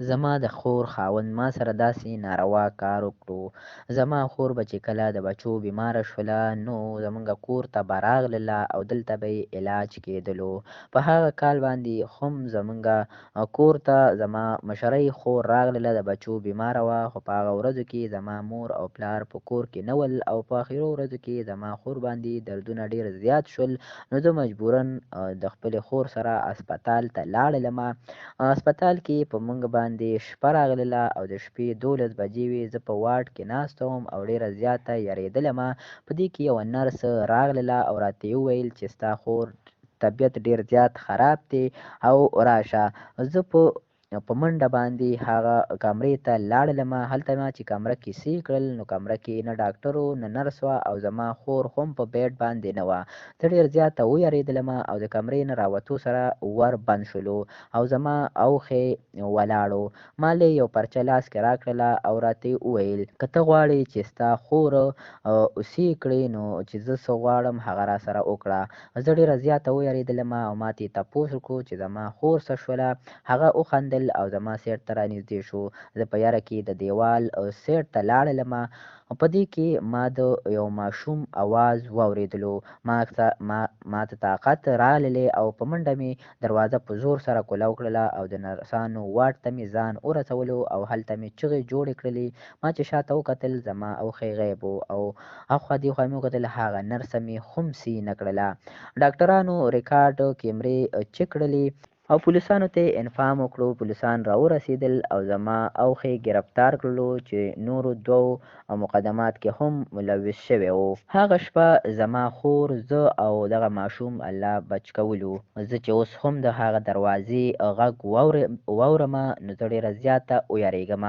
زما د خور خاوند ما سره داسې ناروا کار وکړو. زما خور به چې کله د بچو بیماره شوله نو زمونږ کور ته به راغلله او دلته به یې علاج کېدلو. په هغه کال باندې هم زمونږ کور ته زما مشرۍ خور راغلله، د بچو بیماره وه، خو په هغه ورځو کې زما مور او پلار په کور کې نه ول او په اخرو ورځو کې زما خور باندې دردونه ډېر زیات شول، نو زه مجبوراً د خپلې خور سره هسپتال ته لاړلم. هسپتال کې په مونږ باندې شپه راغلله او د شپې 12 بجې وې. زه په وارډ کې ناسته وم او ډېره زیاته یریدلم. په دې کې یوه نرس راغلله او راته یې وویل چې ستا خور طبیعت ډېر زیات خراب دی او راشه. زه په منډه باندې هغه کمرې ته لاړلم. هلته ما چې کمره کې سي کړل نو کمره کې نه ډاکټر و نه نرس وه او زما خور هم په بیډ باندې نه وه. زه ډېر زیاته ویرېدلم او د کمرې نه راوتو سره ور بند شولو او زما اوښی ولاړو. ما له یو پرچه لاس کې راکړله او راته یې وویل که ته غواړې چې ستا خور اوسې کړې نو چې زه څه غواړم هغه راسره وکړه. زه ډېره زیاته ویرېدلم او ما ته یې تپوس وکړو چې زما خور څه شوله. هغه وخندل او زما سیټ ته رانږدې شو. زه په یره کې د دیوال سیټ ته لاړلم. په دې کې ما د یو ماشوم اواز واورېدلو. ما ته طاقت راغللی او په منډه مې دروازه په زور سره کولاو کړله او د نرسانو واټ ته مې ځان ورسولو او هلته مې چغې جوړې کړلې. ما چې شاته وکتل زما اوښی غیب و او اخوا دیخوا مې وکتل هغه نرسه مې هم سي نه کړله. ډاکټرانو ریکارډ کیمرې چک کړلې او پولیسانو ته یې انفام وکړو. پولیسان راورسېدل او زما اوښی ګرفتار کړلو چې نورو دوو مقدمات کې هم ملوث شوی و. هغه شپه زما خور، زه او دغه ماشوم الله بچ کولو. زه چې اوس هم د هغه دروازې غږ واورم نو زه ډېره زیاته ویرېږم.